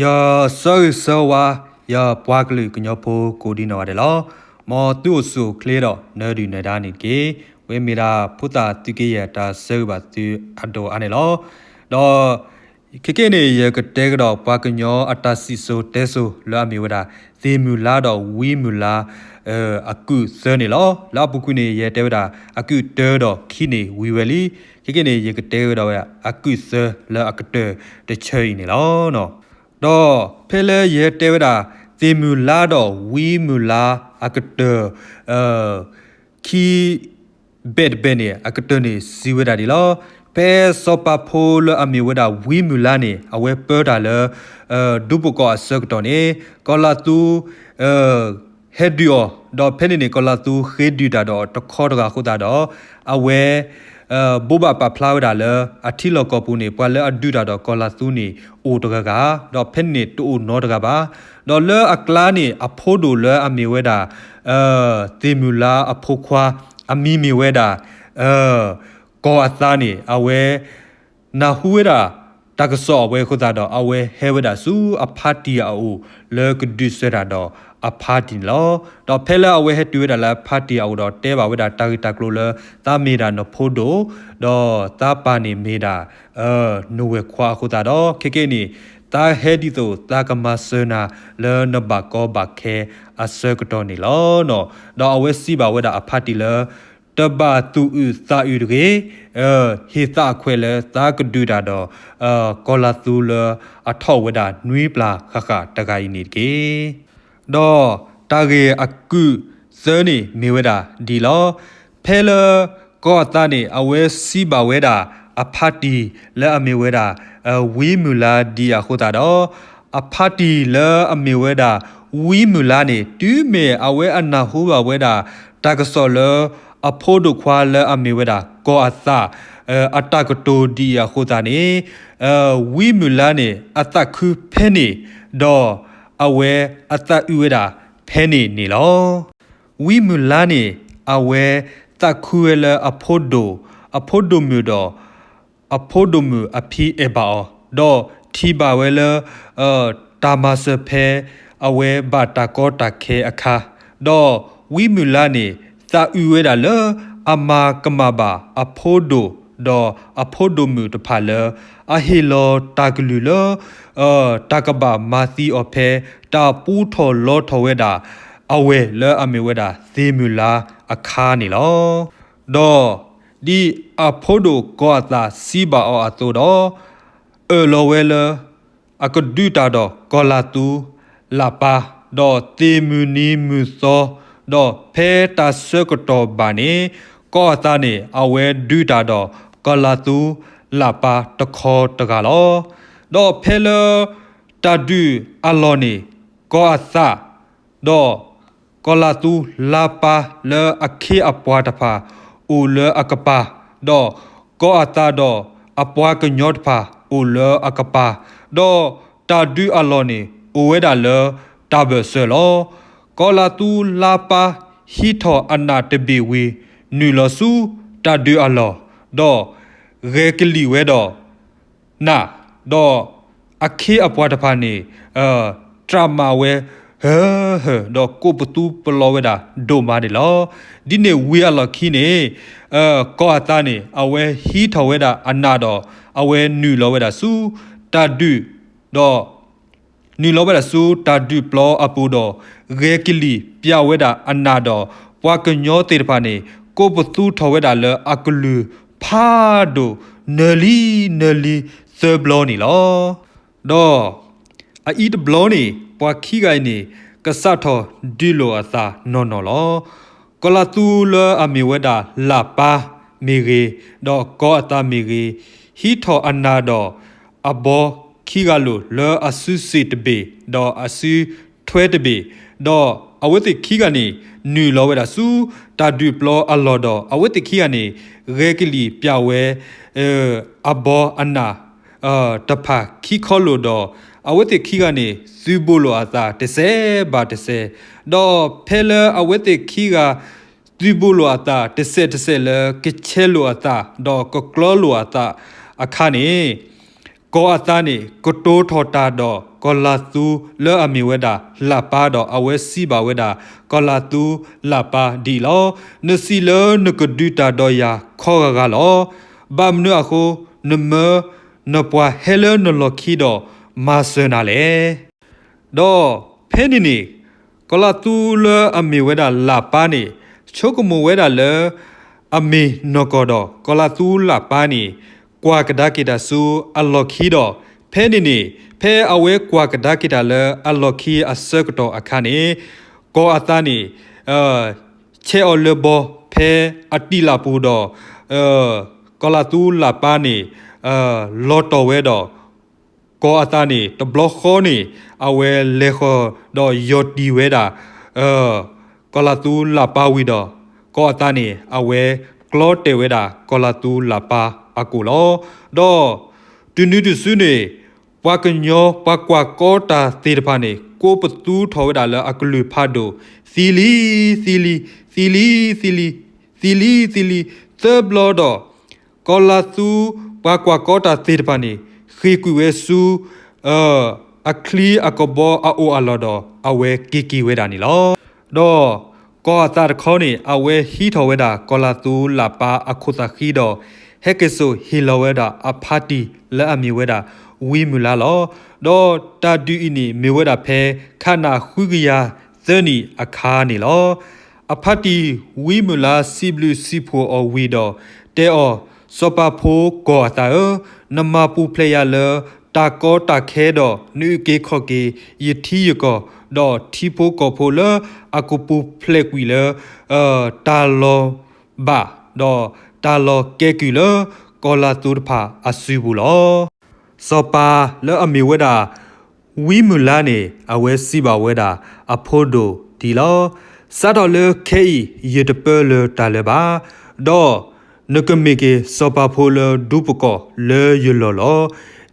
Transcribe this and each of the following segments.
ယဆၢဂ့ၤဆၢဝါ ယပှၤကလုာ်ကညီဖိကိးဒံနီၢ်ဂၤဒဲးလီၤ. မ်သုအိၣ်ဆူၣ်အိၣ်ချ့ဒီးနၢၤဒုၣ်နၢၤဒါန့ၣ်တက့ၢ်. ဝဲမ့ၢ်ဒၣ်ဖိသၣ်သုးက့ယဲၢ်တၢ်ဆၢဂ့ၤဘၣ်သုအဒိၣ်အါန့ၣ်လီၤ. ဒီး ခဲကနံၣ်အံၤန့ၣ် ယကတဲကဒီးပှၤကညီအတၢ်စံၣ်စိၤတဲစိၤလၢအမ့ၢ်ဝဲဒၣ် သ့ၣ်မုၢ်လါဒီးဝံမုၢ်လါ အကုၢ်သၢန့ၣ်လီၤ. လၢအပူၤကွံာ်န့ၣ် ယတဲဝဲဒၣ် အကုၢ်တၢဒီးခံန့ၣ်ဝံၤဝဲလံ. ခဲကနံၣ်အံၤန့ၣ် ယကတဲကဒီးဝဲဒၣ် အကုၢ်သၢလၢအကတၢၢ်တဆၢအံၤန့ၣ်လီၤ. ဒီးဖဲလၢယတဲဝဲဒၣ် သ့ၣ်မုၢ်လါဒီးဝံမုၢ်လါအကတၢၢ် ခံ ဘဲၣ်တဘဲၣ်န့ၣ် အကတၢၢ်န့ၣ်စံးဝဲဒၣ်ဒ်လီၤ. ဖဲစီၤပၤဖိလၢအမ့ၢ်ဝဲဒၣ်ဝံမုၢ်လါန့ၣ် အဝဲပၢတၢ်လၢ ဒူပကီၢ်အဆၢကတီၢ်န့ၣ် ကီၤလၤသူ ဟဲဒုးအီၤ, ဒီးဖဲန့ၣ်န့ၣ် ကီၤလၤသူဃ့ဒုးတၢ်ဒီးတခီတဂၤအဃိသတးဒီး အဝဲ ဘိးဘၣ်ပာ်ဖျါဝဲဒၣ်လၢ အထံလီၢ်ကီၢ်ပူၤန့ၣ် ပှၤလၢအဒုးတၢ်ဒီးကီၤလၤသူန့ၣ် အိၣ်တဂၤဂၤ, ဒီးဖဲန့ၣ်န့ၣ် တအိၣ်နီတဂၤဘၣ်. ဒီးလၢအကျါန့ၣ် အဖိဒိၣ်လၢအမ့ၢ်ဝဲဒၣ် သ့ၣ်မုၢ်လါအဖိခွါ အမံၤမ့ၢ်ဝဲဒၣ် ကီၤအသးန့ၣ် အဝဲ နၢ်ဟူဝဲဒၣ် တၢ်ကစီၣ်အဝဲအဃိသတးဒီး အဝဲဟဲဝဲဒၣ်ဆူအဖါတံၢ်အအိၣ်လၢကဒုးဆၢတၢ်ဒီးအဖါတံၢ်န့ၣ်လီၤ. ဒီးဖဲလၢအဝဲဟဲတုၤဝဲဒၣ်လၢဖါတံၢ်အအိၣ်ဒီးတဲဘၣ်ဝဲဒၣ်တၢ်ဂ့ၢ်တၢ်ကျိၤလၢ သးမ့ၢ်ဒၣ်နဖိဒိၣ်, ဒီးသးပၢ်န့ၣ်မ့ၢ်ဒၣ် နဝဲၢ်ခွါအဃိသတးဒီး ခဲကနံၣ်အံၤန့ၣ် သးဟဲဒ်သိးသးကမၤစၢၤနၤလၢနဘၣ်ကီဘၣ်ခဲအဆၢကတီၢ်န့ၣ်လီၤ. ဒီးအဝဲစံးဘၣ်ဝဲဒၣ်အဖါတံၢ်လၢ တဘၣ်သူၣ်အုးသးအုးတဂ့ၤ, ဟ့ၣ်သးအခွဲးလၢသးကဒုးတၢ်ဒီး ကီၤလၤသူလၢအထီၣ်ဝဲဒၣ်နွံပျၢ်ဃၣ်ဃၣ်တဂၤအံၤန့ၣ်တက့ၢ်. ဒီးတၢ်ဂ့ၢ်အကုၢ်သၢန့ၣ်မ့ၢ်ဝဲဒၣ်ဒ်လီၤ. ဖဲလၢကီၤအသးန့ၣ် အဝဲစံးဘၣ်ဝဲဒၣ်အဖါတံၢ်လၢအမ့ၢ်ဝဲဒၣ် ဝံမုၢ်လါဒ်အဃိသတးဒီး အဖါတံၢ်လၢအမ့ၢ်ဝဲဒၣ် ဝံမုၢ်လါန့ၣ် တုၤမ့ၢ်အဝဲအနၢ်ဟူဘၣ်ဝဲဒၣ် တၢ်ကစီၣ်လၢ အဖိဒိၣ်ခွါလၢအမ့ၢ်ဝဲဒၣ် ကီၤအသး အတၢ်ကတိၤဒ်အံၤအဃိသတးန့ၣ် ဝံမုၢ်လါန့ၣ် အသးခုဖဲန့ၣ် ဒီးအဝဲအသးအုးဝဲဒၣ်ဖဲန့ၣ်န့ၣ်လီၤ. ဝံမုၢ်လါန့ၣ် အဝဲသးခုဝဲလၢအဖိဒိၣ်, အဖိဒိၣ်မုၣ်ဒီး အဖိဒိၣ်မုၣ်အဖံအဲၣ်ဘၣ်အီၤ, ဒီးထံၣ်ဘၣ်ဝဲလၢ တၢ်မၤစၢၤဖဲအဝဲဘၣ်တၢ်ကီတၢ်ခဲအခါ, ဒီးဝံမုၢ်လါန့ၣ် သးအုးဝဲဒၣ်လၢ အမၤကမၣ်ဘၣ်အဖိဒိၣ် ဒီးအဖိဒိၣ်မုၣ်တဖၣ်လၢ အဟ့ၣ်လီၤတၢ်ကလုၢ်လၢ တၢ်ကဘၣ်မၤသံအီၤဖဲ တၢ်ပူထီၣ်လီထီၣ်ဝဲဒၣ် အဝဲၢ်လၢအမ့ၢ်ဝဲဒၣ်သ့ၣ်မုၢ်လါအခါန့ၣ်လီၤ. ဒီးဒ်အဖိဒိၣ်ကီၤအသးစံးဘၣ်အီၤအသိးဒီး အၢၣ်လီၤဝဲလၢ အကဒုးတၢ်ဒီးကီၤလၤသူလၢ်ပၢ်, ဒီးသ့ၣ်မုၢ်နံၤမုၢ်သီ, ဒီးဖဲတၢ်ဆၢကတီၢ်ဘၣ်န့ၣ် ကီၤအသးန့ၣ် အဝဲဒုးတၢ်ဒီးကီၤလၤသူလၢ်ပၢ်တခီတဂၤလီၤ. ဒီးဖဲလၢတၢ်ဒုးအလီၢ်န့ၣ် ကီၤအသး ဒီးကီၤလၤသူလၢ်ပၢ်လၢအခ့အပှၤတဖၣ်အိၣ်လၢအကပၤ, ဒီးကီၤအသးဒီးအပှၤကညီတဖၣ်အိၣ်လၢအကပၤ, ဒီးတၢ်ဒုးအလီၢ်န့ၣ် အိၣ်ဝဲဒၣ်လၢတၢ်ဘၢၣ်စၢၤလီၤ. ကီၤလၤသူလၢ်ပၢ်ဟံးထီၣ်အနးတဘ့ၣ်ဝံၤ နုာ်လီၤဆူတၢ်ဒုးအလီၢ်, ဒီးဂဲၤကလံၣ်ဝဲဒီး နး, ဒီးအခ့အပှၤတဖၣ်န့ၣ် တြၢ်မးဝဲ ဟၢဟၢၣ် ဒီးကိးပသူပလီဝဲဒၣ်ဒိၣ်မးန့ၣ်လီၤ. ဒ်န့ၣ်ဝံၤအလီၢ်ခံန့ၣ် ကီၤအသးန့ၣ် အဝဲဟံးထီၣ်ဝဲဒၣ်အနးဒီး အဝဲနုာ်လီၤဝဲဒၣ်ဆူတၢ်ဒုး, ဒီး နုာ်လီၤဝဲဒၣ်ဆူတၢ်ဒုးပျီအပူၤဒီး ဂဲၤကလံၣ်ပျးဝဲဒၣ်အနးဒီး ပှၤကညီသ့ၣ်တဖၣ်န့ၣ် ကိးပသူထီၣ်ဝဲဒၣ်လၢအကလုၢ်ဖးဒိၣ် နၢၤလံနၢၤလံသၢဘျီန့ၣ်လီၤ. ဒီးအအံၤတဘျီန့ၣ် ပှၤခံဂၤအံၤန့ၣ် ကစးထီၣ်ဒုးလိာ်အသးနီၢ်နီၢ်လီၤ. ကီၤလၤသူလၢအမ့ၢ်ဝဲဒၣ်လၢ်ပၢ်မ့ၢ်ဂ့ၤ, ဒီးကီၤအသးမ့ၢ်ဂ့ၤ, ဟံးထီၣ်အနးဒီးအဘီခံဂၤလိာ်လၢအစုစ့ၣ်တဘ့ၣ်, ဒီးအစုထွဲတဘ့ၣ်, ဒီးအဝဲသ့ၣ်ခံဂၤန့ၣ် နုာ်လီၤဝဲဒၣ်ဆူတၢ်ဒုးပျီအလီၢ်ဒီး အဝဲသ့ၣ်ခံဂၤန့ၣ် ဂဲၤကလံၣ်ပျးဝဲ အဘီအနး တဖၣ်ခံခီလိာ်ဒီး အဝဲသ့ၣ်ခံဂၤန့ၣ် သုးဘူးလိာ်အသးတစဲးဘၣ်တစဲး, ဒီးဖဲလၢအဝဲသ့ၣ်ခံဂၤ သုးဘူးလိာ်အသးတစဲးတစဲးလၢကဆဲးလိာ်အသး ဒီးကကျီလိာ်အသးအခါန့ၣ် ကီၤအသးန့ၣ် ကတိၤထီၣ်တၢ်ဒီး ကီၤလၤသူလၢအမ့ၢ်ဝဲဒၣ်လၣ်ပၢ်ဒီး အဝဲစံးဘၣ်ဝဲဒၣ် ကီၤလၤသူလၣ်ပၢ်ဒ်အံၤလီၤ. နစံးလၢနကဒုးတၢ်ဒီးယၤခီဂာ်ဂာ်လီၤ. ဘၣ်မနုၤအဃိ နမၢနပှၤဟဲလၢနလီၢ်ခံဒီးမၤစၢၤနၤလဲၣ်. ဒီးဖဲန့ၣ်န့ၣ် ကီၤလၤသူလၢအမ့ၢ်ဝဲဒၣ်လၣ်ပၢ်န့ၣ် ဆိကမိၣ်ဝဲဒၣ်လၢ အမ့ၢ်နီၢ်ကီၢ်ဒီး ကီၤလၤသူလၣ်ပၢ်န့ၣ် ကွၢ်ကဒါက့ၤတၢ်ဆူအလီၢ်ခံဒီး ဖဲန့ၣ်န့ၣ် ဖဲအဝဲကွၢ်ကဒါက့ၤတၢ်လၢအလီၢ်ခံအဆၢကတီၢ်အခါန့ၣ် ကီၤအသးန့ၣ် ဆဲးအီၤလၢဘီဖဲအတံးလၢ်ပူၤဒီး ကီၤလၤသူလၣ်ပၢ်န့ၣ် လီၤတီၢ်ဝဲဒီး ကီၤအသးန့ၣ် တဘျီဃီန့ၣ် အဝဲလဲၤဃီၤဒီးယီၤတံၢ်ဝဲဒၣ် ကီၤလၤသူလၣ်ပၢ်ဝံၤဒီး ကီၤအသးန့ၣ် အဝဲကျီတဲာ်ဝဲဒၣ် ကီၤလၤသူလၣ်ပၢ်အကိာ်လီၤ. ဒီးတုၤနုၤတစုန့ၣ် ပှၤကညီပှၤကွၢ်ကီတၢ်သ့ၣ်တဖၣ်န့ၣ် ကိးပသူထီၣ်ဝဲဒၣ်လၢအကလုၢ်ဖးဒိၣ် သံလံ, သံလံ, သံလံ, သံလံ, သံလံ, သံလံ, သံလံ, သၢဘျီဒီး ကီၤလၤသူ ပှၤကွၢ်ကီတၢ်သ့ၣ်တဖၣ်န့ၣ် ဃ့ၢ်ကွံာ်ဝဲဆူ အချံအကဘီအအိၣ်အလီၢ်ဒီး အဝဲက့ၤက့ၤဝဲဒၣ်န့ၣ်လီၤ. ဒီးကီၤအသးတခီန့ၣ် အဝဲဟံးထီၣ်ဝဲဒၣ် ကီၤလၤသူလၣ်ပၢ်အခိၣ်သးဃံဒီး ဟဲက့ၤစိာ်ဟ့ၣ်လီၤဝဲဒၣ်အဖါတံၢ်လၢအမ့ၢ်ဝဲဒၣ် ဝံမုၢ်လါလီၤ. ဒီးတၢ်ဒုးအံၤန့ၣ် မ့ၢ်ဝဲဒၣ်ဖဲ ခးနၣ်ဃုကယၤသၢနံၣ်အခါန့ၣ်လီၤ. အဖါတံၢ်ဝံမုၢ်လါစံးဘျုးစံးဖှိၣ်အီၤဝံၤဒီး တဲအီၤ, စီၤပၤဖိကီၤအသးဧၢ, နမၤပူၤဖျဲးယၤလၢ တၢ်ကီတၢ်ခဲဒီး နအုၣ်က့ၤခီၣ်က့ၤ ယထံယကီၢ် ဒီးထံဖိကီၢ်ဖိလၢအကပူၤဖျဲးကွံာ်လၢ တၢ်လီၤဘၣ် ဒီးတၢ်လီၤကဲကုၢ်လၢ ကီၤလၤသူတဖၣ်အစုပူၤလီၤ. စီၤပၤလၢအမ့ၢ်ဝဲဒၣ် ဝံမုၢ်လါန့ၣ် အဝဲစံးဘၣ်ဝဲဒၣ် အဖိဒိၣ်ဒ်အံၤလီၤ. စးထီၣ်လၢခဲအံၤ ယတပၢလၢၤတၢ်လၢၤဘၣ်. ဒီးနကမ့ၢ်က့ၤစီၤပၤဖိလၢဒူပကီၢ်လၢယလီၢ်လီၤ.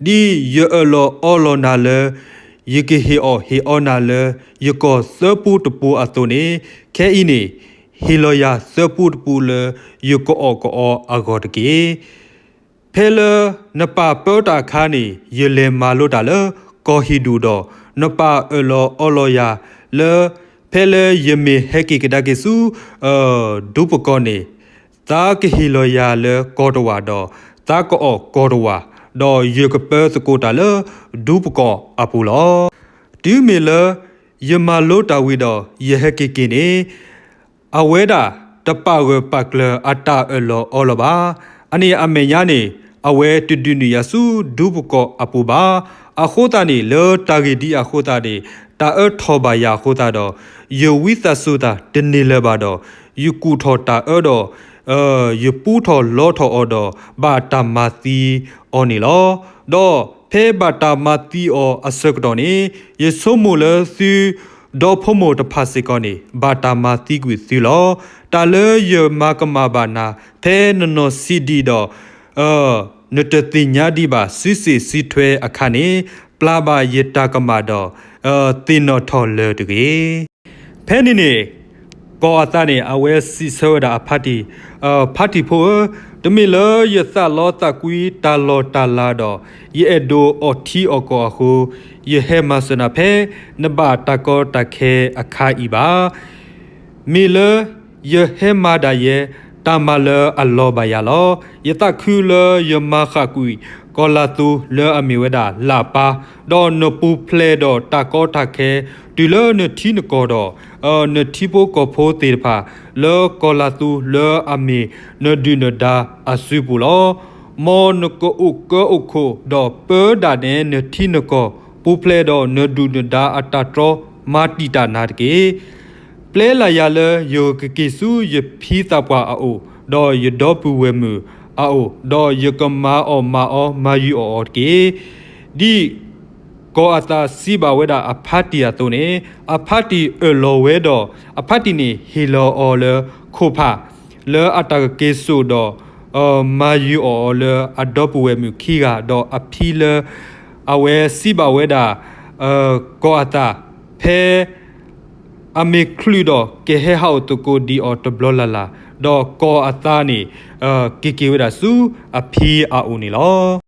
ဒ်ယအၢၣ်လီၤအီလီၤနၤလၢ ယကဟ့ၣ်အီၣ်ဟ့ၣ်အီနၤလၢ ယကီၢ်သၢပူတပူအသိးန့ၣ်, ခဲအံၤန့ၣ် ဟ့ၣ်လီၤယၤသၢပူတပူလၢ ယကအီၣ်ကအီအဂီၢ်တက့ၢ်. ဖဲလၢနပၢ်ပၢတၢ်အခါန့ၣ် ယလဲၤမၤလိတၢ်လၢ ကီၢ်ဟံၣ်ဒူၣ်ဒီး နပၢ်အၢၣ်လီၤအီလီၤယၤလၢ ဖဲလၢယမ့ၢ်ဟဲက့ၤကဒါက့ၤဆူ ဒူပကီၢ်န့ၣ် သးကဟ့ၣ်လီၤယၤလၢကီၢ်တဝၢ်ဒီး သးကအီၣ်ကီၢ်တဝၢ်, ဒီးယကပၢသကိးတၢ်လၢဒူပကီၢ်အပူၤလီၤ. တုၤမ့ၢ်လၢယမၤလိတၢ်ဝံၤဒီး ယဟဲက့ၤက့ၤန့ၣ် အဝဲဒၣ်တပာ်ဂၢၢ်ပာ်ကျၢၤအတၢ်အၢၣ်လီၤအီလီၤဘၣ်. အန့ၣ်အမဲာ်ညါန့ၣ် အဝဲတဒုးနုာ်ယၤဆူဒူပကီၢ်အပူၤဘၣ်. အဃိသတးန့ၣ် လၢတၢ်ဂ့ၢ်ဒ်အဃိသတးန့ၣ် တၢ်အၢထီၣ်ဘၣ်ယၤအဃိသတးဒီး ယဝံသးစူၤတၢ်တန့ၢ်လၢၤဘၣ်ဒီး ယကူၣ်ထီၣ်တၢ်အၢဒီး ယပူထီၣ်လီထီၣ်အီၤဒီး ဘၣ်တၢ်မၤသံအီၤန့ၣ်လီၤ. ဒီးဖဲဘၣ်တၢ်မၤသံအီၤအဆၢကတီၢ်န့ၣ် ယဆိကမိၣ်လၢသု ဒီဖိမိၢ်တဖၣ်စ့ၢ်ကီးန့ၣ် ဘၣ်တၢ်မၤသံကွံာ်သုလီၤ. တၢ်လၢယမၤကမၣ်ဘၣ်နၤ ဖဲနနီၢ်ဆံးဒံးဒီး နတသ့ၣ်ညါဒံးဘၣ်စုစ့ၣ်စုထွဲအခါန့ၣ် ပျၢ်ဘၣ်ယတၢ်ကမၣ်ဒီး သ့ၣ်နီၣ်ထီၣ်လၢၤတဂ့ၤ. ဖဲန့ၣ်န့ၣ် ကီၤအသးန့ၣ် အဝဲစံးဆၢဝဲဒၣ်အဖါတံၢ်, ဖါတံၢ်ဖိဧၢ, တမ့ၢ်လၢယသးလီသးကွံတၢ်လီၢ်တၢ်လၤဒီး ယအဲၣ်ဒိးအီၣ်ထံအီၣ်ကီၢ်အဃိ ယဟဲမၤစၢၤနၤဖဲ နဘၣ်တၢ်ကီတၢ်ခဲအခါအံၤဘၣ်. မ့ၢ်လၢယဟဲမၤဒၣ်ယဲ တၢ်မၤလၢအလီၤဘၣ်ယၤလီၤ. ယသးခုလၢယမၤဃၣ်ကွံာ် ကီၤလၤသူလၢအမ့ၢ်ဝဲဒၣ်လၣ်ပၢ်, ဒီးနပူၤဖျဲးဒီးတၢ်ကီတၢ်ခဲ တုၤလၢနထံနကီၢ်ဒီး နထံဖိကီၢ်ဖိသ့ၣ်တဖၣ် လၢကီၤလၤသူလၢအမ့ၢ်နဒုၣ်နဒါအစုပူၤလီၤ. မ်နကအိၣ်ကၢအိၣ်ခိၣ် ဒီးပၢဒၣ်နဲနထံနကီၢ် ပူၤဖျဲးဒီးနဒုၣ်နဒါအတၢ်တြီ မၤတံာ်တာ်နၤတက့ၢ်. ပျဲလၢ်ယၤလၢယကက့ၤဆူယဖံသးပှၢ်အအိၣ်, ဒီးယဒီပုၢ်ဝဲၢ်မုၣ်အအိၣ်, ဒီးယကမၤအီၣ်မၤအီ မၤယုာ်အီၣ်အီၤတက့ၢ်. ဒ်ကီၤအသးစံးဘၣ်ဝဲဒၣ်အဖါတံၢ်အသိးန့ၣ်, အဖါတံၢ်အၢၣ်လီၤဝဲဒီး အဖါတံၢ်န့ၣ်ဟ့ၣ်လီၤအီၤလၢခိၣ်ဖး လၢအတၢ်ကက့ၤစိာ်ဒီး မၤယုာ်အီၣ်အီၤလၢအဒီပုၢ်ဝဲၢ်မုၣ်ခံဂၤ, ဒီးအဖံလၢ အဝဲစံးဘၣ်ဝဲဒၣ် ကီၤအသး ဖဲ အမ့ၢ်ချုးဒီးကဟဲဟးအိၣ်သကိးဒံးအီၤတဘျီလၢ်လၢ်, ဒီးကီၤအသးန့ၣ် က့ၤက့ၤဝဲဒၣ်ဆူအဖံအအိၣ်န့ၣ်လီၤ.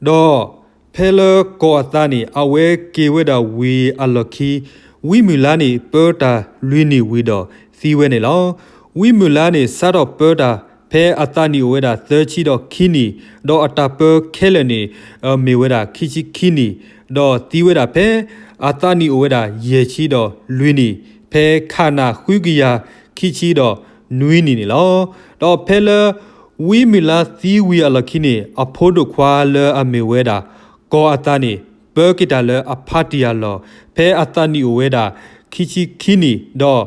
ဒီး ဖဲလၢကီးအသးန့ၣ် အဝဲက့ၤဝဲဒၣ်ဝံၤအလီၢ်ခံ ဝံမုၢ်လါန့ၣ် ပၢတၢ်လွံၢ်နံၣ်ဝံၤဒီးသံဝဲန့ၣ်လီၤ. ဝံမုၢ်လါန့ၣ် စးထီၣ်ပၢတၢ် ဖဲအသးနံၣ်အိၣ်ဝဲဒၣ်သၢဆံဒီးခံနံၣ်, ဒီးအတၢ်ပၢခဲလၢာ်န့ၣ် မ့ၢ်ဝဲဒၣ်ခံဆံခံနံၣ်, ဒီးသံဝဲဒၣ်ဖဲ အသးနံၣ်အိၣ်ဝဲဒၣ်ယဲၢ်ဆံဒီးလွံၢ်နံၣ်, ဖဲခးနၣ်ဃုကယၤခံဆံဒီးနွံနံၣ်န့ၣ်လီၤ. ဒီးဖဲလၢ ဝံမုၢ်လါသံဝံၤအလီၢ်ခံန့ၣ် အဖိဒိၣ်ခွါလၢအမ့ၢ်ဝဲဒၣ် ကီးအသးန့ၣ် ပၢက့ၤတၢ်လၢအဖါတံၢ်အလီၢ် ဖဲအသးနံၣ်အိၣ်ဝဲဒၣ် ခံဆံခံနံၣ်, ဒီး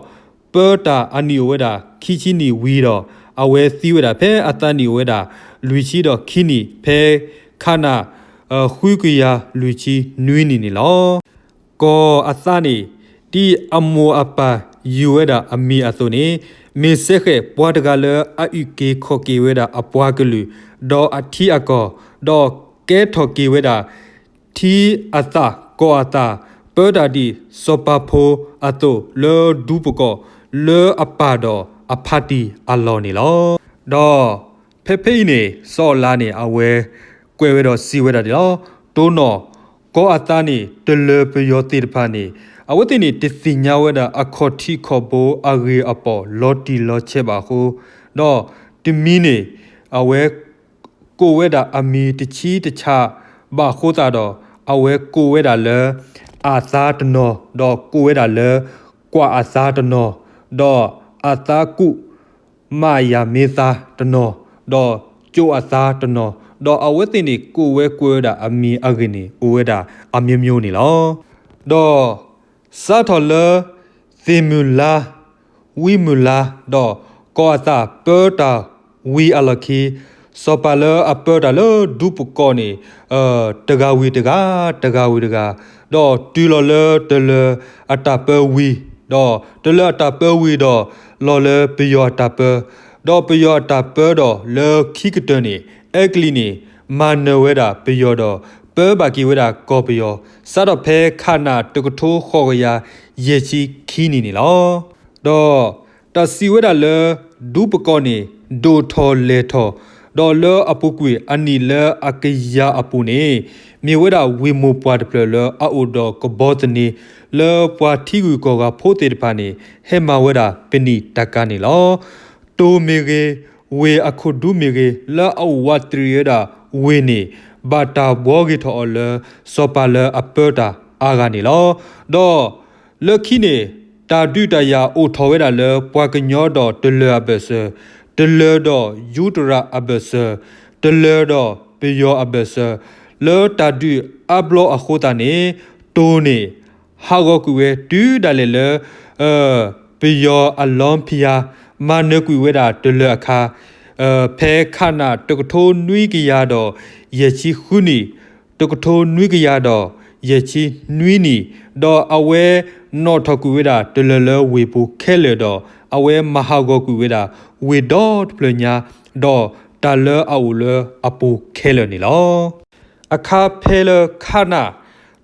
ပၢတၢ်အနံၣ်အိၣ်ဝဲဒၣ် ခံဆံနံၣ်ဝံၤဒီး အဝဲသံဝဲဒၣ်ဖဲအသးနံၣ်အိၣ်ဝဲဒၣ် လွံၢ်ဆံဒီးခံနံၣ်, ဖဲခးနၣ် ဃုကယၤလွံၢ်ဆံနွံနံၣ်န့ၣ်လီၤ. ကီးအသးန့ၣ် ဒ်အမိၢ်အပၢ်ယုၢ်ဝဲဒၣ်အမံၤအသိးန့ၣ်, မ့ၢ်စဲဃဲးပှၤတဂၤလၢအအုၣ်က့ၤခီၣ်က့ၤဝဲဒၣ်အပှၤကလုာ်, ဒီးအထံအကီၢ်, ဒီးကဲထီၣ်က့ၤဝဲဒၣ် ထံအသးကီၢ်အသး ပၢတၢ်ဒ်စီၤပၤဖိအသိး လၢဒူပကီၢ် လၢအပၢ်ဒီးအဖါတံၢ်အလီၢ်န့ၣ်လီၤ. ဒီးဖဲဖဲအံၤန့ၣ် စီၤအၤလးန့ၣ် အဝဲကွဲးဝဲဒီးစံးဝဲဒၣ်ဒ်လီၤ. တိၢ်နီၣ် ကီးအသးန့ၣ် တလၢၤပယီၤသ့ၣ်တဖၣ်န့ၣ် အဝဲသ့ၣ်န့ၣ် တသ့ၣ်ညါဝဲဒၣ်အခီၣ်ထံးခီၣ်ဘိအဂ့ၢ်အပီၢ်လီၤတံၢ်လီၤဆဲးဘၣ်အဃိ, ဒီးတမံၤန့ၣ် အဝဲ ကိးဝဲဒၣ်အမံၤတဆံတဆၣ်ဘၣ်အဃိသတးဒီး အဝဲကိးဝဲဒၣ်လၢ အသးတနီၤ, ဒီးကိးဝဲဒၣ်လၢ ကွၢ်အသးတနီၤ, ဒီးအသးကူၣ် မၢ်ယၤမ့သးတနီၤ, ဒီးကၠိအသးတနီၤ, ဒီးအဝဲသ့ၣ်န့ၣ် ကိးဝဲကွဲးဝဲဒၣ်အမံၤအဂ့ၢ်န့ၣ် အိၣ်ဝဲဒၣ်အမျိုးမျိုးန့ၣ်လီၤ. ဒီး စးထီၣ်လၢ သ့ၣ်မုၢ်လါ, ဝံမုၢ်လါ, ဒီးကီးအသးပၢတၢ်ဝံၤအလီၢ်ခံ, စီၤပၤလၢအပၢတၢ်လၢဒူပကီၢ်န့ၣ် တဂၤဝံၤတဂၤ, တဂၤဝံၤတဂၤ, ဒီးတုၤလီၤလၢတလၢၤအတၢ်ပၢဝံၤ, ဒီးတလၢၤအတၢ်ပၢဝံၤဒီး လီၤလၢပယီၤအတၢ်ပၢ, ဒီးပယီၤအတၢ်ပၢဒီးလၢခံကတၢၢ်န့ၣ် အဲကလံးန့ၣ် မၤနၢၤဝဲဒၣ်ပယီၤဒီး ပၢဘၣ်က့ၤဝဲဒၣ်ကီၢ်ပယီၤ စးထီၣ်ဖဲခးနၣ်တကထိဃိးကယၤယဲၢ်ဆံခံနံၣ်န့ၣ်လီၤ. ဒီးတၢ်စံးဝဲဒၣ်လၢ ဒူပကီၢ်န့ၣ် ဒိၣ်ထီၣ်လဲၢ်ထီၣ်, ဒီးလၢအပူၤကွံာ်အနံၣ်လၢအကယၤအပူၤန့ၣ် မ့ၢ်ဝဲဒၣ်ဝ့ၢ်မိၢ်ပှၢ်တဖျၢၣ်လၢအအိၣ်ဒီးကဘီသန့, လၢပှၤထံဂုၤကီၢ်ဂၤဖိသ့ၣ်တဖၣ်န့ၣ် ဟဲမၤဝဲဒၣ်ပနံာ်တၢ်ကၤန့ၣ်လီၤ. တိၢ်မ့ၢ်ဂ့ၤ, ဝ့ၢ်အခိၣ်ဒူမ့ၢ်ဂ့ၤ, လၢအအိၣ်ဝးတရံးဝဲဒၣ်ဝ့ၢ်န့ၣ် ဘၣ်တၢ်ဘှီဂ့ၤထီၣ်အီၤလၢ စီၤပၤလၢအပၢတၢ်အါဂၤန့ၣ်လီၤ. ဒီးလၢခံန့ၣ် တၢ်ဒုးတၢ်ယၤအိၣ်ထီၣ်ဝဲဒၣ်လၢ ပှၤကညီဒီးတလၢၤအဘၢၣ်စၢၤ, တလၢၤဒီးယူတရၤအဘၢၣ်စၢၤ, တလၢၤဒီးပယီၤအဘၢၣ်စၢၤ, လၢတၢ်ဒုးအါဘျီအဃိသတးန့ၣ် တိၢ်န့ၣ် ဟးဂီၤကွံာ်ဝဲတုၤဒၣ်လဲာ်လၢ ပယီၤအလီဖံးယါ မၤနၢၤကွံာ်ဝဲဒၣ်တလၢၤအခါ, ဖဲခးနၣ်တကထိနွံကယၤဒီးယဲၢ်ဆံဃုနံၣ်, တကထိနွံကယၤဒီးယဲၢ်ဆံနွံနံၣ်, ဒီးအဝဲနီၣ်ထီၣ်ကွံာ်ဝဲဒၣ်တလၢၤလၢဝ့ၢ်ပူၤခဲလၢာ်ဒီး အဝဲမၤဟးဂီၤကွံာ်ဝဲဒၣ်ဝ့ၢ်ဒီတဖျၢၣ်ညါ, ဒီးတၢ်လၢအအိၣ်လၢအပူၤခဲလၢာ်န့ၣ်လီၤ. အခါဖဲလၢခးနၣ်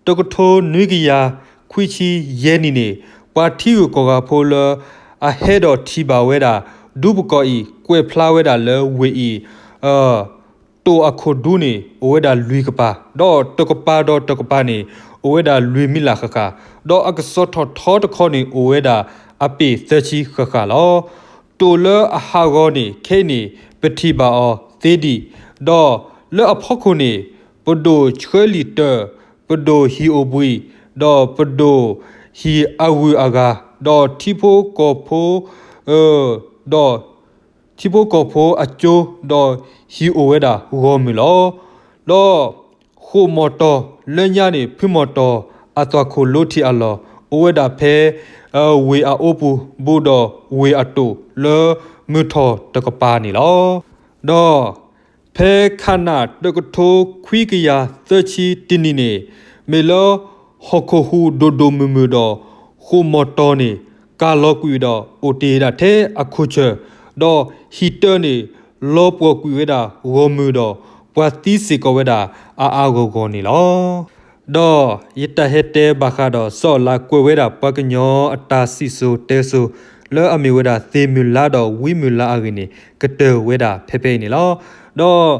တကထိနွံကယၤခွံဆံယဲၢ်နံၣ်န့ၣ် ပှၤထံဂုၤကီၢ်ဂၤဖိလၢ အဟဲဒီးထံၣ်ဘၣ်ဝဲဒၣ် ဒူပကီၢ်အံၤ ကွဲးဖျါဝဲဒၣ်လၢဝ့ၢ်အံၤ တိၢ်အခိၣ်ဒူန့ၣ် အိၣ်ဝဲဒၣ်လွံၢ်ကပၤ, ဒီးတကပၤဒီးတကပၤန့ၣ် အိၣ်ဝဲဒၣ်လွံၢ်မံလၢ်ဃၣ်ဃၣ်, ဒီးအကစီၤထီၣ်ထီတခီန့ၣ် အိၣ်ဝဲဒၣ်အပ့ၢ်သၢဆံဃၣ်ဃၣ်လီၤ. တိၢ်လၢအဟးဂီၤန့ၣ် ခဲအံၤန့ၣ် ပထံၣ်ဘၣ်အီၤသ့ဒံး, ဒီးလၢအဖီခိၣ်န့ၣ် ပဒိၣ်ဆှၢလံာ်တၢၢ်, ပဒိၣ်ဟံၣ်အိၣ်ဘှံး, ဒီးပဒိၣ်ဟံၣ်အဂုၤအဂၤ, ဒီးထံဖိကီၢ်ဖိ ဒီး ထံဖိကီၢ်ဖိအကၠိ, ဒီးဟံၣ်အိၣ်ဝဲဒၣ်ဂီၢ်မုၢ်လီၤ. ဒီးဃိာ်မီၢ်တီၢ်လၢညါန့ၣ် ဖုမီၢ်တီၢ်အသွၣ်ခိၣ်လိထံးအလီၢ် အိၣ်ဝဲဒၣ်ဖဲ ဝ့ၢ်အအိပူၤ ဘူးဒီးဝ့ၢ်အတိၢ်လၢမုၢ်ထီၣ်တကပၤန့ၣ်လီၤ. ဒီး ဖဲခးနၣ်တကထိခွံကယၤသၢဆံတနံၣ်န့ၣ် မ့ၢ်လၢဟီၣ်ခိၣ်ဟူးဒိၣ်ဒိၣ်မုၢ်မုၢ်ဒီး ဃိာ်မီၢ်တီၢ်န့ၣ် ကၢ်လီၤကွံာ်ဒီးအိၣ်တ့ၢ်ဝဲဒၣ်ထဲအခိၣ်ဆၢၣ်, ဒီးဟံၣ်တၢန့ၣ် လီၤပှီၢ်ကွံာ်ဝဲဒၣ်ဂီၢ်မုၢ်ဒီး ပှၤသံစ့ၢ်ကီးဝဲဒၣ်အါအါဂီၢ်ဂီၢ်န့ၣ်လီၤ. ဒီးယတၢ်ဟဲတဲဘၣ်ဃးဒီးစီၤအၤလး ကွဲးဝဲဒၣ်ပှၤကညီအတၢ်စံၣ်စိၤတဲစိၤ လၢအမ့ၢ်ဝဲဒၣ်သ့ၣ်မုၢ်လါဒီးဝံမုၢ်လါအဂ့ၢ်န့ၣ် ကတၢၢ်ဝဲဒၣ်ဖဲဖဲအံၤန့ၣ်လီၤ. ဒီး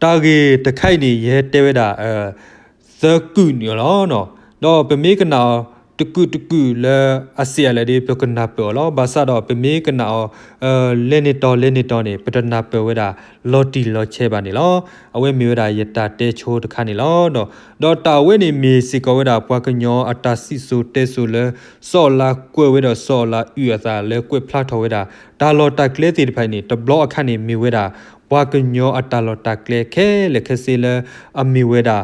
တၢ်ဂ့ၢ်တခါအံၤန့ၣ် ယဟဲတဲဝဲဒၣ် သၢကုၢ်န့ၣ်လီၤ. ဒီးပမ့ၢ်ကနၣ်အီၤ တကုၢ်တကုၢ်လၢအစံးအလၢာ်ဒီး ပကနၢ်ပၢၢ်အီၤလီၤ. ဘၣ်ဆၣ်ဒီးပမ့ၢ်ကနၣ်အီၤ လဲၤန့ၢ်တီၤလဲၤန့ၢ်တီၤန့ၣ် ပတနၢ်ပၢၢ်ဝဲဒၣ်လီၤတံၢ်လီၤဆဲးဘၣ်န့ၣ်လီၤ. အဝဲမ့ၢ်ဝဲဒၣ်ယတၢ်တဲဆိတခါန့ၣ်လီၤ. ဒီးတၢ်အဝဲန့ၣ်မ့ၢ်စ့ၢ်ကီးဝဲဒၣ် ပှၤကညီအတၢ်စံၣ်စိၤတဲစိၤလၢ စီၤအၤလးကွဲးဝဲဒီး စီၤအၤလးအုၣ်အသးလၢကွဲးဖျါထီၣ်ဝဲဒၣ် တၢ်လီၢ်တၢ်ကျဲသ့ၣ်တဖၣ်အံၤန့ၣ် တဘျီအခါန့ၣ်မ့ၢ်ဝဲဒၣ် ပှၤကညီအတၢ်လီၢ်တၢ်ကျဲခဲလၢာ်ခဲဆ့လၢ အမ့ၢ်ဝဲဒၣ်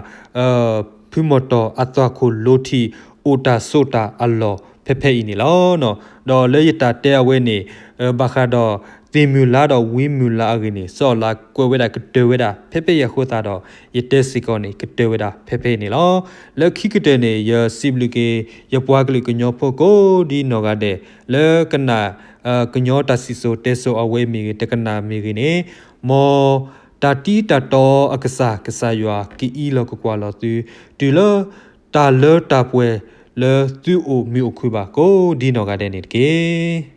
ဖုမီၤတီၤအသွၣ်ခိၣ်လိထံး အိၣ်တၢ်ဆိးတၢ်အလီၢ်ဖဲဖဲအံၤန့ၣ်လီၤ. ဒီးလၢယတၢ်တဲအဝဲန့ၣ် ဘၣ်ဃးဒီး သ့ၣ်မုၢ်လါဒီးဝံမုၢ်လါအဂ့ၢ်န့ၣ် စီၤအၤလးကွဲးဝဲဒၣ်ကတၢၢ်ဝဲဒၣ်ဖဲဖဲအံၤအဃိသတးဒီး ယတဲစ့ၢ်ကီးန့ၣ် ကတၢၢ်ဝဲဒၣ်ဖဲဖဲအံၤန့ၣ်လီၤ. လၢခံကတၢၢ်န့ၣ် ယစံးဘျုးက့ၤ ယပှၤကလုာ်ကညီဖိကိးဒ်နီၢ်ဂၤဒဲး လၢကနၣ် ကညီတၢ်စံၣ်စိၤတဲစိၤအဝဲမ့ၢ်ဂ့ၤ တကနၣ်မ့ၢ်ဂ့ၤန့ၣ် မ်တၢ်တံၤတၢ်တီအကစၢ် ကစၢ်ယွၤ ကအံးလီၤကကွၢ်လီၤသု တုၤလၢတၢ်လၢတၢ်ပှဲၤလၢသုအိၣ်မုာ်အိၣ်ခုၣ်ဘၣ် ကိးဒ်နီၢ်ဂၤဒဲးန့ၣ်တက့ၢ်.